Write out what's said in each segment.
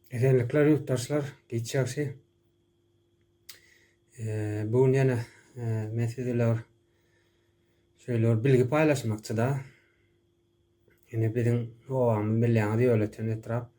Esenlikler ýurtdaşlar, giç ýagşy. Bu gün ýene men siz bilen bir şeýle bir bilgi paýlaşmakçy-da. Ýene biziň obamyz bilýäňiz Ýolöten etrap.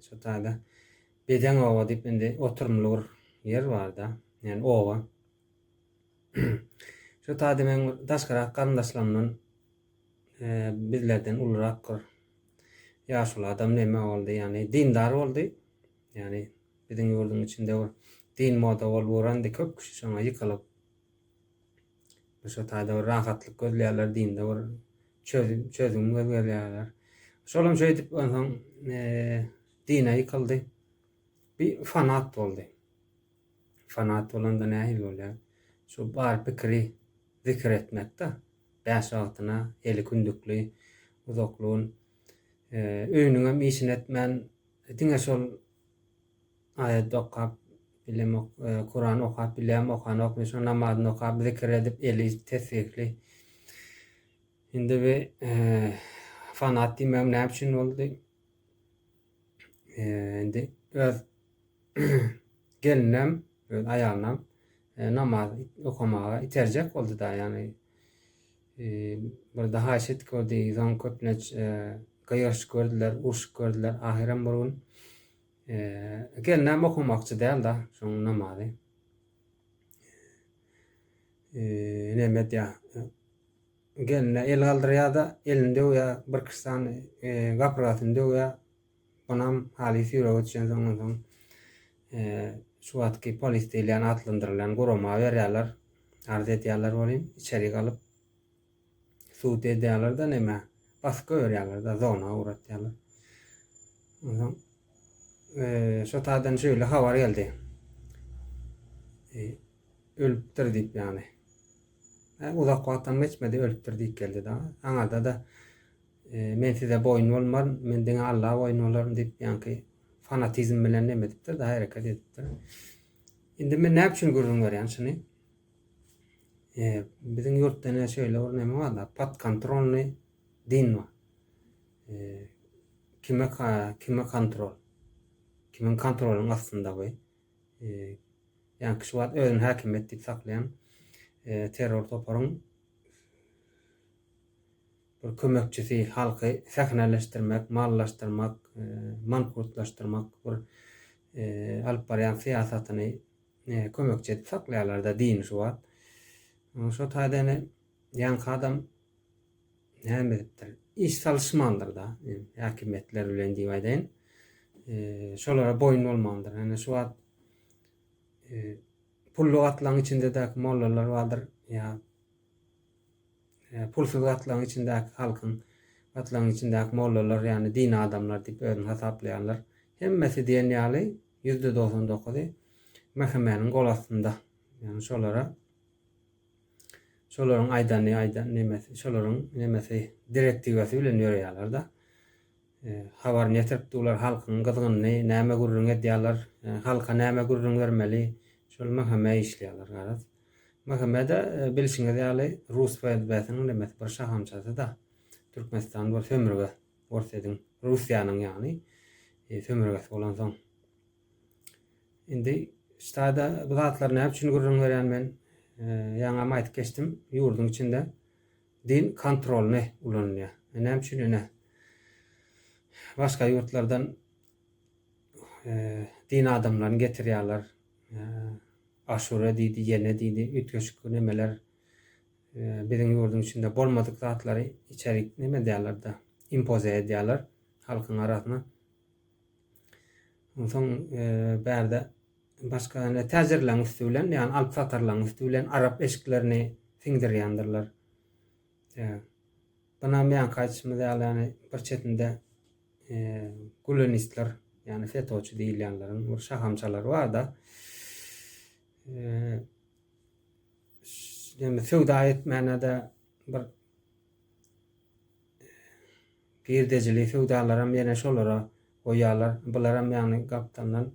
Şo taýda Bedeň oba diýip indi oturymly bir ýer bar-da. Ýani oba. Şo taýda meň bir daşkyrak garyndaşlarymdan bizlerden ulurak bir ýaşuly adam neme boldy, ýagny dindar boldy. Ýagny biziň ýurduň içinde bir din moda bolup urandy, köp kişi şoňa ýykylyp şo taýda bir rahatlyk gözleýärler, dinde bir çözüm, çözüm gözleýärler. Şolam şeýdip onsoň dine ýykyldy. Bir fanat boldy. Fanat bolanda nähili bolýar? Şu bar pikiri zikir etmekde. Bäş wagtyna eli kündükli, uzaklygyn öýüniňem işini etmän, diňe şol aýat okap, bilemok, Kuran okap bilýärmi, okanokmy, şo namazyny okap, zikir edip, eli tesbihli. Indi bi fanat diýmegim näme üçin boldy? Indi öz gelinem, öz aýalynam namaz okamaga iterjek boldy-da, ýagny bir-de haýyş etdik boldy, soň köplenç gygyryşyp gördüler, urşup gördüler, ahyram bir gün gelinem okamakçy däl-de şoň namazy. Neme edýär, Geline el galdyrýar-da, elini döwýär, birki sany gapyrgasyny döwýär. Onam halys ýüregi düşensoň, onsoň şu wagtky polis diýilýän atlandyrylýan gurama berýärler, arz edýärler welin, içerik alyp, sud edýärler-de nämä, basyp goýberýärler-de, zona ugratýarlar. Onsoň şo taýdan şeýle habar geldi. Ölüpdir diýip ýagny. Uzak wagtam geçmedi ölüpdir diýip geldi da. Aňarda-da men size boýun bolmaryn, men diňe Alla boýun bolaryn diýip ýaňky fanatizm bilen neme edipdir da hereket edipdir. Indi men näme üçin gürrüň berýän şuny? E, biziň ýurtda ne şeýle bir neme bar da, podkontrolny din bar. E, kime kime kontrol? Kimiň kontrolynyň astynda bu? Ýaňky şu wagt özüni häkimiýet diýip saklaýan terror toparyň bir kömekçisi, halky sähneleşdirmek, mallaşdyrmak, mankurtlaşdyrmak bir alyp barýan syýasatyny kömekçi edip saklaýarlar-da dini şu wagt. Şo taýda ýene ýaňky adam näme edipdir? Iş salyşmandyr-da, häkimiýetler bilen diýip aýdaýyn. Şolara boýun bolmandyr. Ýöne şu wagt pully gatlagyň içindedäki mollalar bardyr ýa pulsuz gatlagyň içindäki halkyň gatlagyň içindäki mollalar, ýagny dini adamlar diýip özüni hasaplaýanlar hemmesi diýen ýaly %99-y MHM-niň gol astynda. Ýagny şolara Şolaryň aýdany aýdan nemesi, şolaryň nemesi direktiwasy bilen ýöreýärler-de. Habaryny ýetirip durlar halkyň gyzgynyny, näme gürrüň edýärler, halka näme gürrüň bermeli, şol MHM işleýärler garaz. MHM-de bilşiňiz ýaly rus FSB-siniň nemesi bir şahamçasy-da. Türkmenistan bir sömürge, Orsýetiň, Russiýanyň ýagny sömürgesi bolansoň. Indi ştada bu zatlary näme üçin gürrüň berýän men? Ýaňam aýdyp geçdim, ýurduň içinde din kontrolny ulanylýar. E, näme üçin ine başga ýurtlardan e, din adamlaryny getirýärler. E, aşure diýdi, ýene diýdi, üýtgeşik nemeler e, biziň ýurduň içinde bolmadyk zatlary içerik neme edýärler-de, impoze edýärler halkyň arasyna. Onsoň bärde başga ýa täjirleň üsti bilen, ýagny alyp satarlaryň üsti bilen arap eşiklerini siňdirýändirler. Bunam ýaňky aýdyşymyz ýaly, ýagny bir çetinde gülenistler, ýagny FETÖ-çi diýilýänleriň bir şahamçalary bar-da. Ýagny söwda etmäne-de bir Girdejili söwdalaram ýene şolara goýýarlar. Bularam ýagny gapdaldan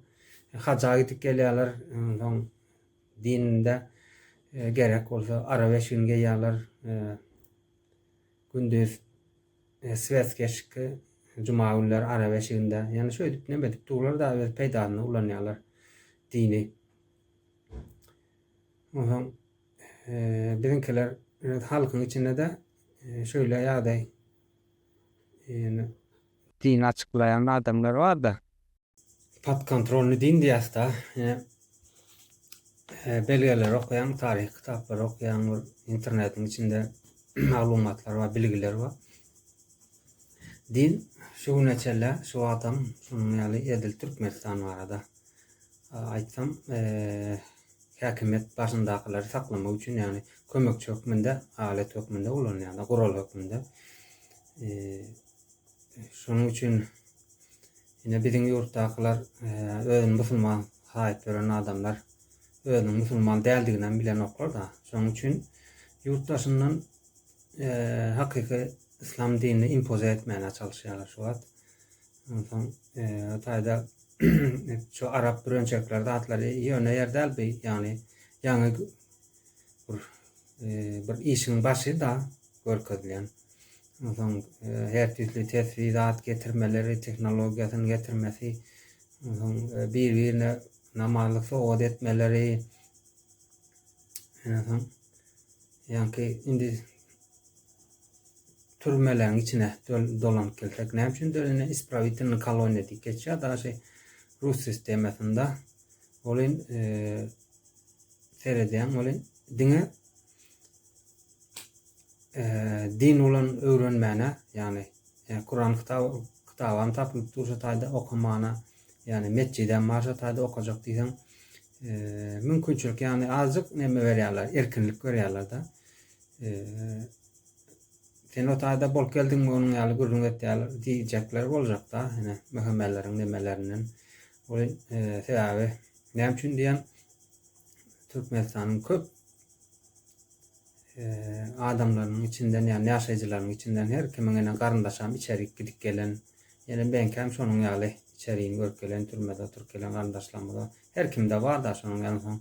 haja gidip gelýärler. Onsoň dininde gerek bolsa arap eşigini geýýärler. Gündiz swetski eşik. Juma günleri arap eşiginde. Ýani şöýdüp neme edip durlar da öz peýdasyna ulanýarlar dini. Onsoň biziňkiler halkyň içinde-de şöýle ýagdaý ýöne dini açyklaýan adamlar bar-da. Podkontrolny din diýýäs-da. Ýöne belgeleri okaýaň, taryhy kitaplary okaýaň, bir internetiň içinde maglumatlar bar, bilgiler bar. Din şu güne çenli, şu wagtam şunuň ýaly edil Türkmenistan barada aýtsam, häkimiýet başyndakylary saklamak üçin, ýagny kömekçi hökmünde, alet hökmünde ulanylýar, gural hökmünde. Şonuň üçin ine biziň ýurtdakylar özüni musulman saýyp ýören adamlar özüniň musulman däldigini hem bilenoklar-da. Şonuň üçin ýurt daşyndan hakyky yslam dinini impoze etmäne çalyşýarlar şu wagt. Onsoň o taýda şu arap bürençekler zatlary ýöne ýer däl bi, ýagny ýaňy bir bir işiň başy da görkezilýän. Onsoň her tüýsli tesbi zat getirmeleri, tehnologiýasyny getirmesi, onsoň bir-birine namazlyk sowgat etmeleri, onsoň ýaňky indi türmeleriň içine dolanyp gelsek, näme üçindir indi ispravitelnyý koloniýa diýip geçýär daşy rus sistemasynda. Welin seredýäň welin diňe din bolan öwrenmäne, ýagny Kuran kitaby kitabam tapylyp dur şo taýda okamana, ýagny metjidem bar şo taýda okajak diýseň, mümkinçilik ýagny azajyk neme berýärler, erkinlik berýärler-de. Sen o taýda bolup geldiňmi onuň ýaly gürrüň etýärler diýjekler boljakda, ine MHM-leriň nemelerinden. Ol sebäbi näme üçin diýen Türkmenistanyň köp adamlarynyň içinden, ýagny ýaşaýjylarynyň içinden her kimiň ene garyndaşam içerik gidip gelen, ýene meňkem şonuň ýaly içerini görüp gelen, türmede oturyp gelen garyndaşlarymyz her kimde bar-da şonuň ýaly soň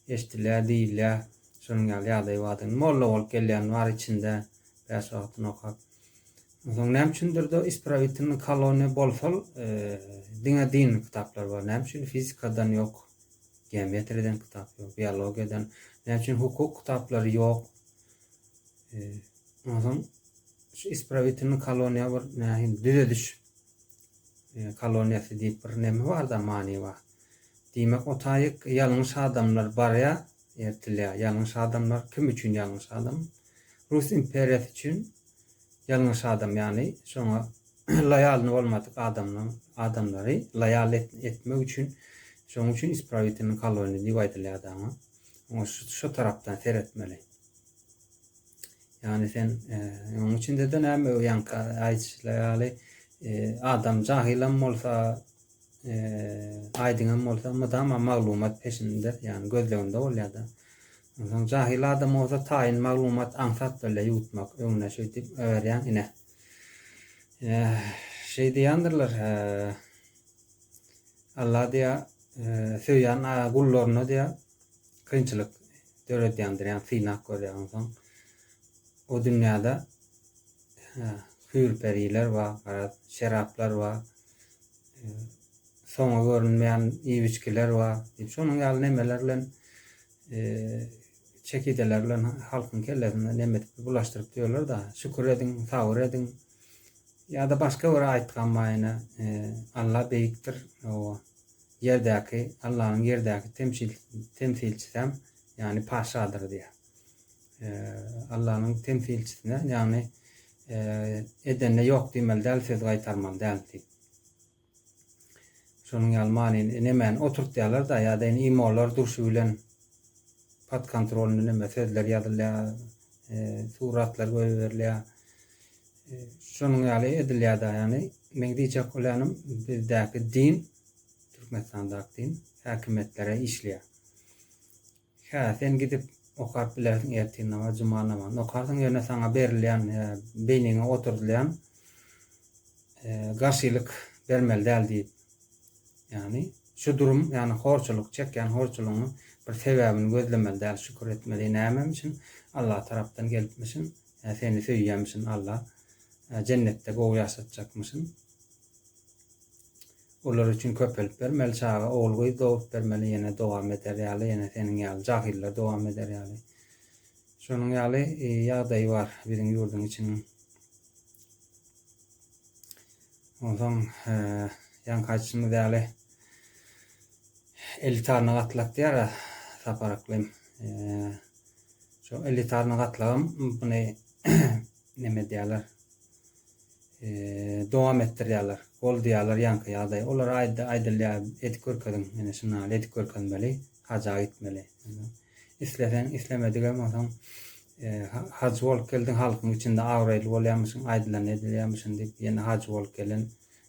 eşidilýär, diýilýär, şonuň ýaly ýagdaý bar diýen. Molla bolup gelýän bar içinde bäş wagtyny okap. Onsoň näme üçindir-de ispravitelnyý koloniýa bolsal diňe dini kitaplar bar. Näme üçin fizikadan ýok? Geometriýadan kitap ýok, biologiýadan. Näme üçin hukuk kitaplary ýok? Onsoň şu ispravitelnyý koloniýa bir nähili düzediş koloniýasy diýip bir neme bar-da, many bar. Diýmek, o taýyk ýalňyş adamlar barýar, ertilýär. Ýalňyş adamlar kim üçin ýalňyş adam? Rus imperiýasy üçin Ýalňyş adam ýagny şoňa loýalny bolmadyk adamlaň adamlary loýal etmek üçin şoň üçin ispravitelnyý koloniýa diýip aýdylýar daňa. Oňa şu tarapdan seretmeli. Ýagny sen oň içinde-de näme ýaňky aýdyşlar ýaly adam jahylam bolsa Aýdyňam bolsa mydama maglumat peşinde, ýagny gözleginde bolýar-da. Onsoň jahyl adam bolsa taýyn maglumat aňsat bolýar ýuwutmak. Öňüne şeýdip berýäň, ine. Şeý diýýändirler, Allah diýýär, söýýän gullaryna diýýär, kynçylyk döredýändir, ýagny synap görýär. Onsoň o dünýäde hüýr-periler bar, garaz, şeraplar bar. Soňy görünmeýän iýip-içgiler bar diýip, şonuň ýaly nemeler bilen, çekideler bilen halkyň kellesini neme edip bulaşdyryp ýörler-de. Şükür ediň, sabyr ediň. Ýa-da başga bir aýtgam bar ýene, Alla beýikdir, hawa, ýerdäki, Allanyň ýerdäki temsil, temsilçisem, ýagny paşadyr diýýär. Allanyň temsilçisine, ýagny edende ýok diýmeli däl, söz gaýtarmaly däl diýip. Şonuň ýaly manyny nemäni oturtýarlar-da, ýa-da indi imolar durşy bilen pod kontrolny neme sözler ýazylýar, suratlar goýberilýär. Şonuň ýaly edilýär-de, ýagny meň diýjek bolýanym bizdäki din, Türkmenistandaky din häkimiýetlere işleýär. Hä, sen gidip okap bilersiň ertir namaz, juma namazyny okarsyň, ýöne saňa berilýän, beýniňe oturdylýan garşylyk bermeli däl diýip. Ýagny şu durum, ýagny horçulyk, çekýän horçulygyňy bir sebäbini gözlemeli däl, şükür etmeli. Nämemişin? Allah tarapdan gelipmişin, seni söýýämişin Allah, jennetde gowy ýaşatjakmyşyn. Olar üçin köpelip bermeli çaga, ogul-gyz dogrup bermeli, ýene dowam eder ýaly, ýene seniň ýaly jahyllar dowam eder ýaly. Şonuň ýaly ýagdaýy bar biziň ýurduň içiniň. Onsoň ýaňky aýdyşymyz ýaly elitarny gatlak diýýär-ä Sapar Yklym. Şo elitarny gatlagam muny neme edýärler. Dowam etdirýärler. Goldaýarlar ýaňky ýagdaýy. Olara aýdylýar, edip görkeziň. Ine şundan edip görkezmeli, haja gitmeli. Isleseň, islemedigem bolsaň, hajy bolup geldiň, halkyň içinde abraýly bolýarmyşyň, aýdylany edilýärmişin diýip, ýene hajy bolup gelen,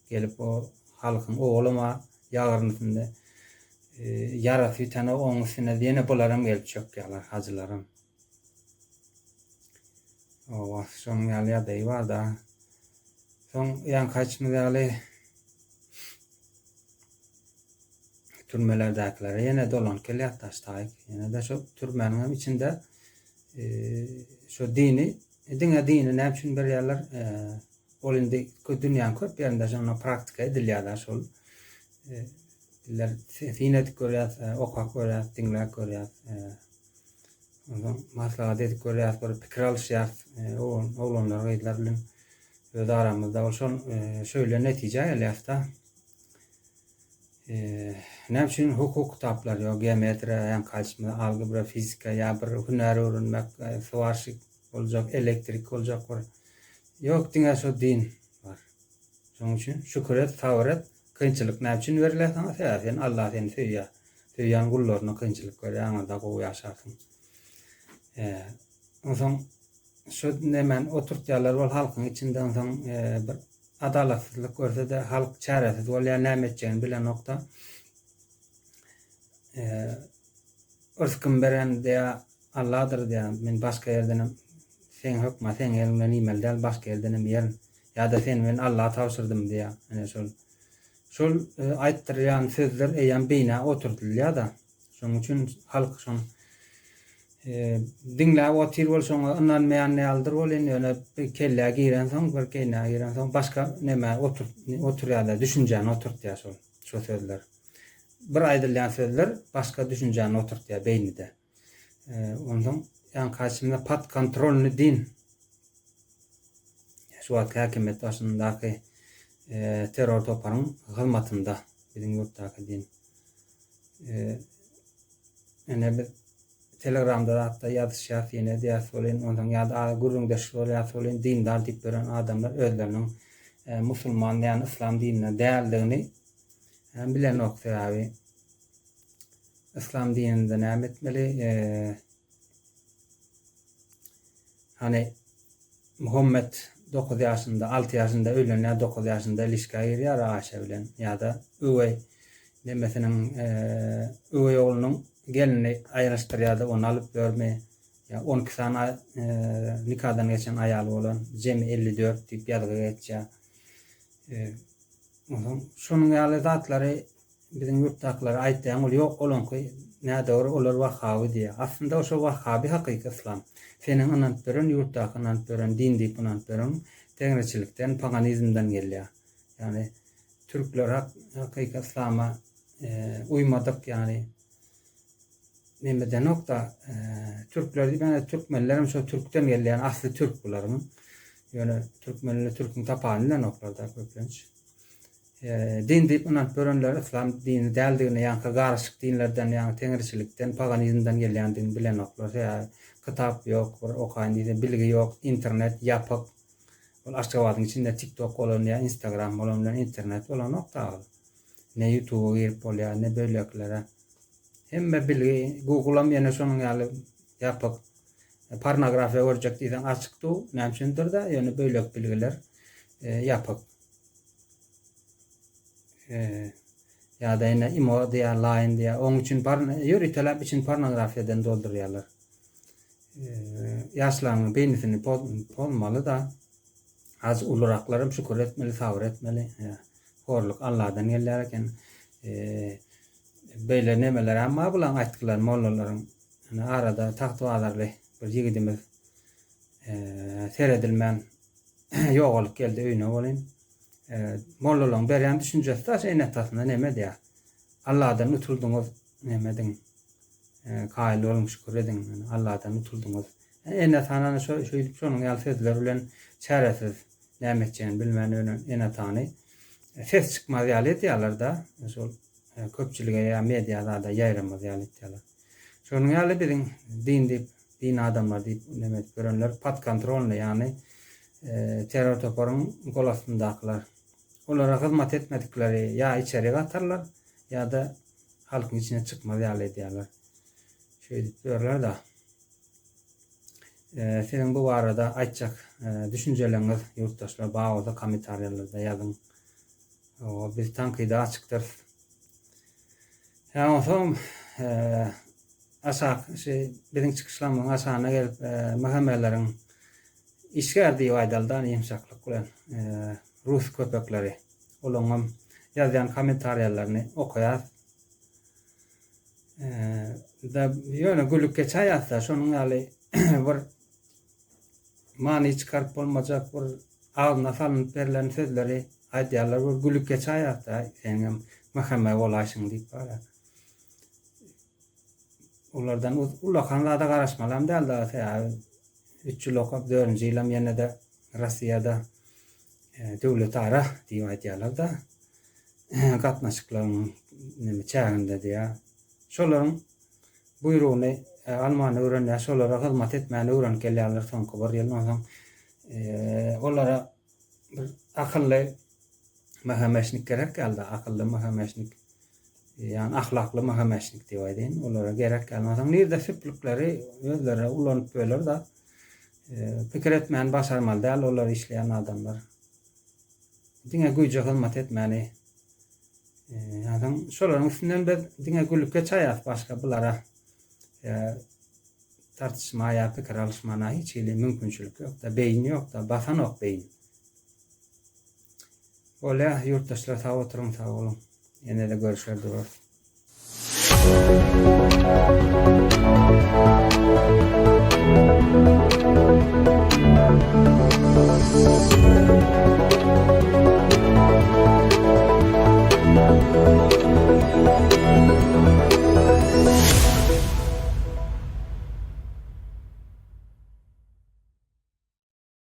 gelip o halkyň oglama ýagyrnysynda ýarasy bitenok, onuň üstüne ýene bularam gelip çökýärler, hajylaram. Owa, şonuň ýaly ýagdaýy bar-da. Soň ýaňky aýtşymyz ýaly türmelerdäkilere ýene dolanyp gelýär daş taýyk. Ýene-de şo türmäniň hem içinde e, şo dini, diňe dini näme üçin berýärler? E, ol indi dünýäniň köp ýerinde şonda praktika edilýär-de şol. E, bizler syn edip görýäs, okap görýäs, diňläp görýäs. Onsoň maslahat edip görýäs, bir pikir alyşýas oglanlar, gyzlar bilen öz aramyzda. Ol şol şöyle netijä gelýäs-de. Näme üçin hukuk kitaplary ýok, geometriýa, ýaňky aýdyşymyz algebra, fizika ýa bir hünär öwrenmek, swarşik boljak, elektrik boljak bir. Ýok, diňe şo din bar. Şonuň üçin şükür et, sabyr et. Kynçylyk näme üçin berilýär saňa? Sebäbi sen Allah seni söýýär. Söýýän gullaryna kynçylyk berýär, aňyrda gowy ýaşarsyň. Onsoň şu nemäni oturtýarlar bol halkyň içinde onsoň bir adalatsyzlyk görse-de halk çäresiz bolýar, näme etjegini bilenok-da. Yrskymy beren diýýär Alladyr diýýär. Men başga ýerdenem seň hökman seň eliňden iýmeli däl, başga ýerdenem iýerin. Ýa-da seni men Allaha tabşyrdym diýýär. Ine şol. Şol aýtdyrylýan sözler eýýäm beýnä oturdylýar-da. Şonuň üçin halk şony diňläp otyr bol şoňa ynanmaýan ýalydyr welin, ýöne bir kellä girensoň, bir beýnä girensoň başga nämä oturýar-da, düşünjäni oturtýar şol, şo sözler. Bir aýdylýan sözler başga düşünjäni oturtýar beýnide. Onsoň ýaňky aýtşymda podkontrolny din şu wagtky häkimiýet başyndaky terror toparyň hyzmatynda biziň ýurtdaky din. Ine biz Telegramda zatda ýazyşýas ýene edýäs welin onsoň ýa-da gürrüňdeş bolýas welin dindar diýip ýören adamlar özleriniň musulman ýagny yslam dininde däldigini bilenok sebäbi Yslam dininde näme etmeli? Hany Muhammet 9 ýaşynda, 6 ýaşynda öýlenýär, 9 ýaşynda ilişkä girýär Aýşe bilen ýa-da öweý nemesiniň öweý oglunyň gelnini aýryşdyrýar-da ony alyp ýörmi? Ýa 12 sany nikadan geçen aýaly bolan, jemi 54 diýip ýazgy geçýär. Onsoň şonuň ýaly zatlary Biziň ýurtdakylara aýtýaň ol ýok olaňky nädogry olar wahhaby diýýär. Aslynda oşo wahhaby hakyky yslam. Seniň ynanyp ýören ýurtdaky ynanyp ýören din diýip ynanyp ýören teňriçilikden paganizmden gelýär. Ýagny türkler hakyky yslama uýmadyk ýagny neme edenokda türkler diýip ýagny türkmenlerem şo türkden gelýän asly türk bularyň. Ýöne türkmen ile türküň tapanyny bilenoklarda köplenç. Din diýip ynanyp ýörenler yslam dini däldigini, ýaňky garyşyk dinlerden, ýagny teňriçilikden, paganizmden gelýändigini bilenoklar. Sebäbi kitap ýok, bir okaýyn diýse bilgi ýok, internet ýapyk. Ol Aşgabadyň içinde TikTok bolan ýa Instagram bolan bilen internet bolanok da ol. Ne YouTuba girip bolýar, ne beýlekilere. Hemme bilgi, Googleam ýene şonuň ýaly ýapyk. Pornografiýa görjek diýseň açyk du, näme üçindir-de, ýöne beýleki bilgiler ýapyk. Ýa-da ine imo diýýär, line diýýär. Oň üçin ýöriteläp içini pornografiýadan doldurýarlar. Ýaşlaryň beýnisini pozmaly-da. Az uluraklaram şükür etmeli, sabyr etmeli. Horluk Alladan gelýär eken. Beýle nemeler hem bar bulaň aýtgylary mollalaryň. Ine arada tagtybazarly bir ýigidimiz seredilmän ýogalyp geldi öýüne welin. Mollalaryň berýän düşünjesi daş ene-atasyna neme diýýär. Alladan utuldyňyz neme ediň. Kaýyl boluň, şükür ediň. Alladan utuldyňyz. Ene-atany şo şeýdip şonuň ýaly sözler bilen çäresiz näme etjegini bilmän ölen ene-atany ses çykmaz ýaly edýärler-de. Şol köpçülige ýa media zada ýaýramaz ýaly etýärler. Şonuň ýaly biziň din diýip, din adamlary diýip neme edip ýörenler podkontrolnyý, ýagny terror toparyň gol astyndakylar. Olara hyzmat etmedikleri ýa içeri gatarlar, ýa-da halkyň içine çykmaz ýaly edýärler. Şeýdip ýörler-de. Siziň bu barada aýtjak düşünjeleriňiz ýurtdaşlar bar bolsa kommentariýalarda ýazyň. Biz tankyda açykdyrys. Hä onsoň aşak şu biziň çykyşlarymyzyň aşagyna gelip MHM-leriň işgär diýip aýdaly-da ýumşaklyk bilen rus köpekleri olaňam ýazýan kommentariýalaryny okaýas. Da ýöne gülüp geçäýäs-de şonuň ýaly bir many çykaryp bolmajak bir agzyna salnyp berlen sözleri aýdýarlar bir gülüp geçäýäs-de seniňem MHM bolaýşyň diýip bar. Olardan ullakan zada garaşmalam däl da sebäbi 3 ýyl okap 4-nji ýylam ýene-de Russiýada döwletara diýip aýdýarlar-da gatnaşyklaryň neme çäginde diýýär. Şolaryň buýrugyny almany öwrenýär, şolara hyzmat etmäni öwrenip gelýärler soňky bir ýyl. Onsoň olara bir akylly MHM-şnik gerek ýaly-da, akylly MHM-şnik, ýagny ahlakly MHM-şnik diýip aýdaýyn, olara gerek ýaly. Onsoň nirde süplükleri özleri ulanyp böler-de, pikir etmäni başarmaly däl olar işleýän adamlar. Diňe güýje hyzmat etmäni Ýazyň şolaryň üstünden biz diňe gülüp geçäýäs başga bulara tartyşma ýa pikir alyşmana hiç hili mümkinçilik ýokda beýin ýokda basanok beýin. Bolýa ýurtdaşlar sag oturyň sag boluň. Ýene-de görüşer durarys.